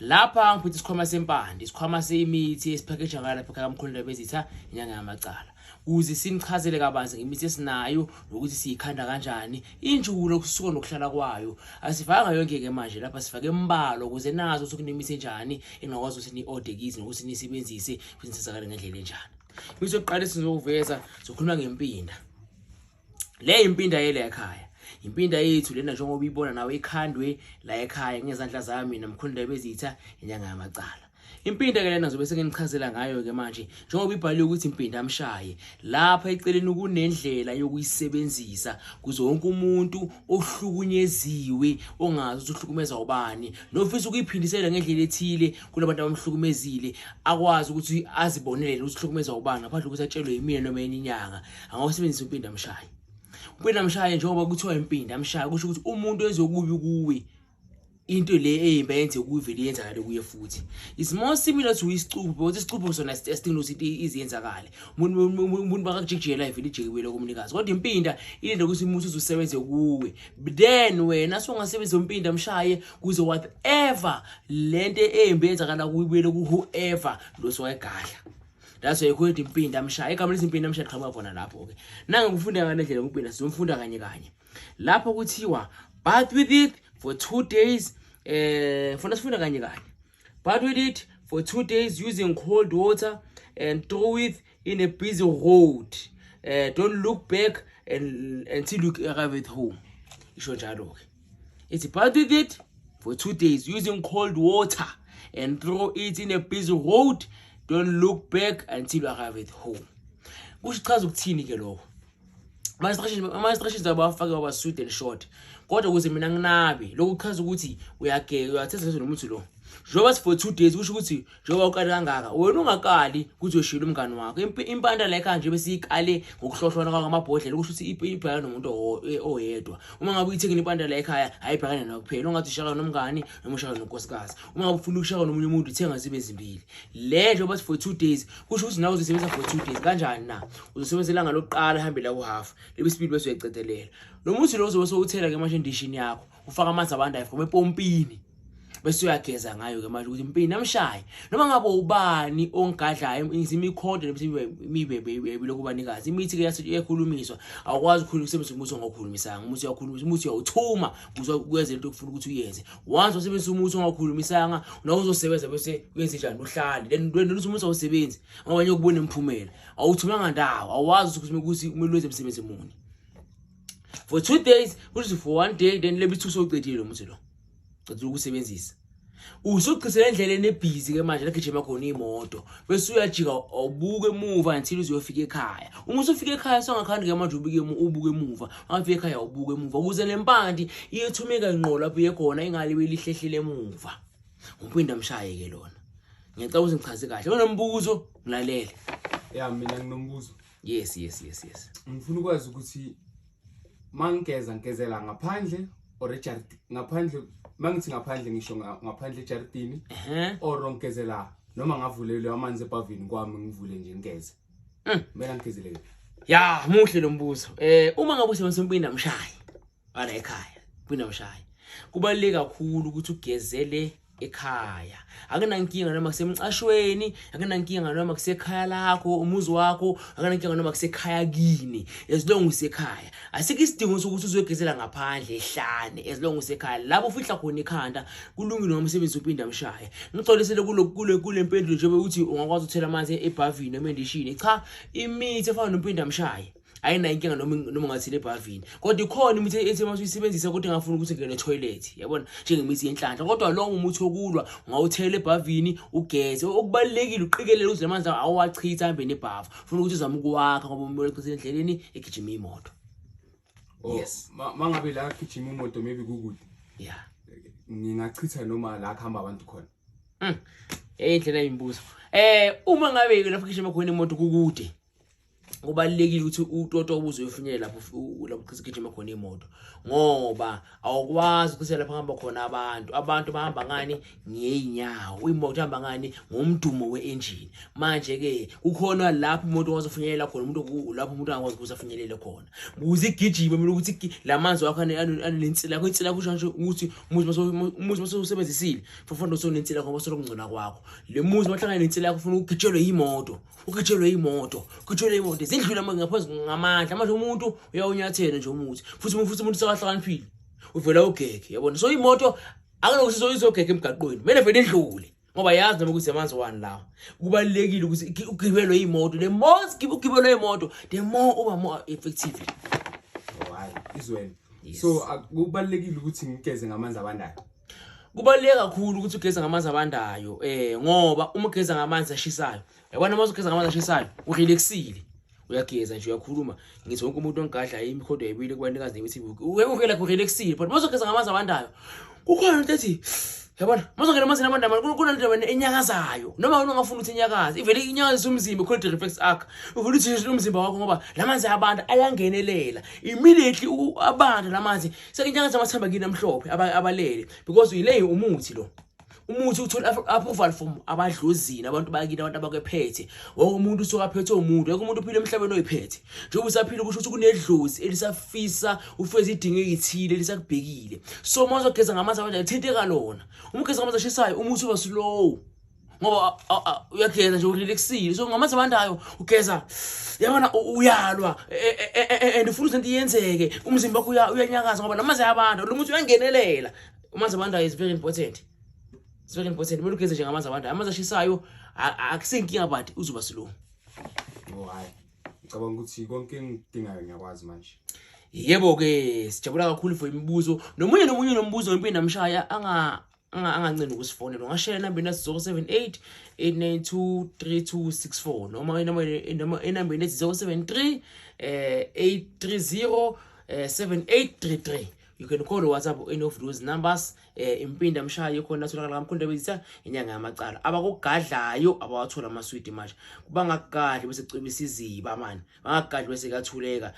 Lapha ngiphethe isikhwama sempande, isikhwama semithi esiphakheja ngayo lapha ekhaya kaMkhulu Ndabezitha, inyanga yamacala. Ukuze sinichazele kabanzi ngemithi esinayo nokuthi siyikhanda kanjani, injulo kusuka nokuhlala kwayo. Asifakanga yonke-ke manje lapha, sifake embalwa ukuze nazi ukuthi kunemithi enjani engakwazi ukuthi ni-ode kithi nokuthi niyisebenzise futhi nisizakale ngendlela enjani. Imithi yokuqala esizokuveza, sizokhuluma ngempinda. Le impinda yele ekhaya. Impinda yethu lena njengoba uyibona nawe ikhandwe la ekhaya ngezandla zami mina Mkhulu Ndabezitha, inyanga yamacala. Impinda ke lena ngizobe senginichazela ngayo ke manje njengoba ibhaliwe ukuthi impinda amshaye. Lapha eceleni kunendlela yokuyisebenzisa kuze wonke umuntu ohlukunyeziwe ongazi ukuthi uhlukumeza ubani nofisa ukuyiphindisela ngendlela ethile kulabantu abamhlukumezile akwazi ukuthi azibonelele ukuthi uhlukumeza ubani ngaphandle kokuthi atshelwe yimina noma enye inyanga. Angawusebenzisa umpinda mshaye. Umpinda mshaye njengoba kuthiwa impinda mshaye kusho ukuthi umuntu ezokubi kuwe into le eyimba yenze kuye vele yenzakale kuye futhi. It's more similar to isicupho because isicupho sona esidinga ukuthi into iziyenzakale. Umuntu bakakujikijela ivele ijikibele kumnikazi. Kodwa impinda ilinde ukuthi umuntu uzosebenze kuwe. Then wena songasebenzisa umpinda mshaye kuze whatever lento embi yenzakala kuye ibuyele ku whoever lo sowayigadla. That's why ikhona impinda mshaye. Igama lithi impinda mshaye liqhamuka khona lapho ke. Nange ngifunda ngale ndlela ngempinda sizomfunda kanye kanye. Lapho kuthiwa bath with it for 2 days, funa sifunda kanye kanye. Bath with it for 2 days using cold water and throw it in a busy road. Don't look back and until you arrive at home. Isho njalo ke. It's bath with it for 2 days using cold water and throw it in a busy road. Don't look back until you arrive at home. Kusho chaza ukuthini ke lokho? Ama-instructions abo afake waba sweet and short. Kodwa ukuze mina nginabe, lokhu kuchaza ukuthi uyageka, uyathatha leso nomuthi lo. Njengoba for 2 days kusho ukuthi njengoba uqale kangaka, wena ungakali ukuthi uyoshila umngani wakho. Impanda la ekhaya nje besiyikale ngokuhlohlwana kwamabhodlela kusho ukuthi ibhekana nomuntu oyedwa. Uma ngabe uyithengile impanda la ekhaya, ayibhekane nawe kuphela. Ungathi ushaka nomngani noma ushaka nonkosikazi. Uma ngabe ufuna ukushaka nomunye umuntu uthenga zibe zimbili. Le njengoba for 2 days kusho ukuthi nawe uzosebenza for 2 days kanjani na? Uzosebenzisa ilanga lokuqala uhambe la ku-half, lebesibili bese uyayicedelela. Lo muthi lo uzobe sowuthela ke manje endishini yakho, ufaka amanzi abandayo from epompini. Bese uyageza ngayo ke manje ukuthi impini amshaye. Noma ngabe ubani ongigadlayo imikhonto nemibebe lokubanikazi. Imithi ke iyakhulumiswa. Awukwazi ukukhuluma usebenzisa umuthi ongakhulumisanga. Umuthi uyakhulumisa, umuthi uyawuthuma ukuze uyenze into okufuna ukuthi uyenze. Once wasebenzisa umuthi ongakhulumisanga, nawe uzosebenza bese uyenze njani uhlale. Then then umuthi awusebenzi ngoba ngeke ubone imiphumela. Awuthumanga ndawo, awazi ukuthi kumele wenze umsebenzi muni. For 2 days, kusho for 1 day then lebi thuso ucedile lo muthi lo. Cedile ukusebenzisa. Usuchithela endleleni ebhizi ke manje lagijima khona imoto bese uyajika awubuke emuva until uzofika ekhaya. Uma usufika ekhaya songakhandi ke manje ubike ubuke emuva. Ungafika ekhaya ubuke emuva ukuze lempandi iyethumeka ngqo lapho iye khona ingaliwe lihlehlele emuva. Umpinda mshaye ke lona. Ngiyacela ukuthi ngichaze kahle. Unombuzo ngilalele. Ya mina nginombuzo. Yes yes yes yes. Ngifuna ukwazi ukuthi mangigeza ngigezela ngaphandle or ejardini ngaphandle, mangithi ngaphandle ngisho ngaphandle ejardini or ngigezela noma ngavulelwe amanzi ebhavini kwami ngivule nje ngigeze. Mina ngigezele. Ya muhle lo mbuzo. Uma ngabe usebenzisa umpinda mshaye wala ekhaya, umpinda mshaye. Kubaluleke kakhulu ukuthi ugezele ekhaya. Akunankinga noma kusemcashweni, akunankinga noma kusekhaya lakho, umuzi wakho, akunankinga noma kusekhaya kini. As long usekhaya. Asikho isidingo sokuthi uzogezela ngaphandle ehlane as long usekhaya. Lapho ufihla khona ikhanda kulungile ngoba usebenzisa upinda mshaye. Ngixolisele kule mpendulo njengoba uthi ungakwazi ukuthela amanzi ebhavini noma endishini. Cha, imithi efana nompinda mshaye ayinayo inkinga noma ungathela ebhavini. Kodwa ikhona imithi ethi uma usuyisebenzisa kodwa ingafuni ukuthi ingene etoilet, yabona, njengemithi yenhlanhla. Kodwa lo umuthi wokulwa ungawuthela ebhavini ugeze. Okubalulekile uqikelele ukuthi lamanzi awachitha ahambe nebhavu. Ufuna ukuthi uzame ukuwakha ngoba umuntu echitha endleleni egijima imoto. Oh, Yes. Mangabe la gijima imoto maybe kukude. Yeah. Ngingachitha noma la kuhamba abantu khona. Indlela imbuzo. Uma ngabe lapho gijima khona imoto kukude. Kubalulekile ukuthi utoto ubuze uyofinyelela lapho lapho gijima khona imoto, ngoba awukwazi ukuthi lapho hamba khona abantu, abantu bahamba ngani? Ngeenyawo. Imoto ihamba ngani? Ngomdumo we-engine. Manje ke kukhona lapho umuntu okwazi ufinyelela khona, umuntu lapho umuntu angakwazi ukuthi afinyelele khona ukuze igijime. Mina ukuthi la manzi wakho anensila yakho, insila kusho nje ukuthi umuzi masewusebenzisile futhi usonensila yakho, ngoba kwakho le muzi mahlangana nensila yakho, ufuna ugijelwe imoto, ugijelwe imoto, ugijelwe imoto, zindlula ngaphezu ngamandla. Manje umuntu uyawunyathela nje umuthi, futhi umuntu sekahlakaniphile, uvela ugege, yabona. So imoto akunokuthi izogege emgaqweni, kumele vele idlule, ngoba yazi noma ukuthi amanzi wani lawo. Kubalulekile ukuthi ugibelwe imoto. The more ugibelwe imoto, the more uba more effective. Hayi, izwele. So kubalulekile ukuthi ngigeze ngamanzi abandayo? Kubaluleke kakhulu ukuthi ugeze ngamanzi abandayo, ngoba uma ugeza ngamanzi ashisayo, yabona, uma ugeza ngamanzi ashisayo urelaxile, uyageza nje, uyakhuluma. Ngithi wonke umuntu ongadla imikhodo yayibili kubanikazi nemithi, urelaxile, but uma uzogeza ngamanzi abandayo, kukhona into ethi, yabona, uma uzongena emanzini abandayo kunento wena enyakazayo, noma wena ungafuni ukuthi inyakaze, ivele inyakazise umzimba, cold reflex arc, uvele uthi umzimba wakho, ngoba la manzi abantu ayangenelela immediately. Abantu la manzi sekunyakaza amathamba kini amhlophe abalele, because ile umuthi lo, umuthi uthola approval from abadlozini, abantu bakini, abantu abakwephethe. Wonke umuntu usuke aphethe umuntu, wonke umuntu uphila emhlabeni oyiphethe. Njengoba usaphila, kusho ukuthi kunedlozi elisafisa ufeze idingo eyithile, elisakubhekile. So uma uzogeza ngamanzi abanjalo, thinteka lona. Uma ugeza ngamanzi ashisayo, umuthi uba slow, ngoba uyageza nje, urelaxile. So ngamanzi abandayo ugeza, yabona, uyalwa and ufuna izinto iyenzeke, umzimba wakho uyanyakaza, ngoba namanzi ayabanda, lo muthi uyangenelela. Amanzi abandayo is very important, it's very important. Kumele ugeze nje ngamanzi abandayo. Amanzi ashisayo akusenkinga, but uzoba slow. Oh, hayi, ngicabanga ukuthi konke engidingayo ngiyakwazi manje. Yebo-ke, sijabula kakhulu for imibuzo. Nomunye nomunye nombuzo ngempilo namshaya, anganceni ukusifonela. Ungashaya enambeni ethi 078 892 3264, noma enambeni ethi 073 830 7833. You can call or WhatsApp any of those numbers. Impinda mshayo khona atholakala kaMkhonto Bezitha, inyanga yamacala. Abakugadlayo abawathola amaswidi manje, bangakugadli bese cwebisa iziba mani, bangakugadli bese kuyathuleka.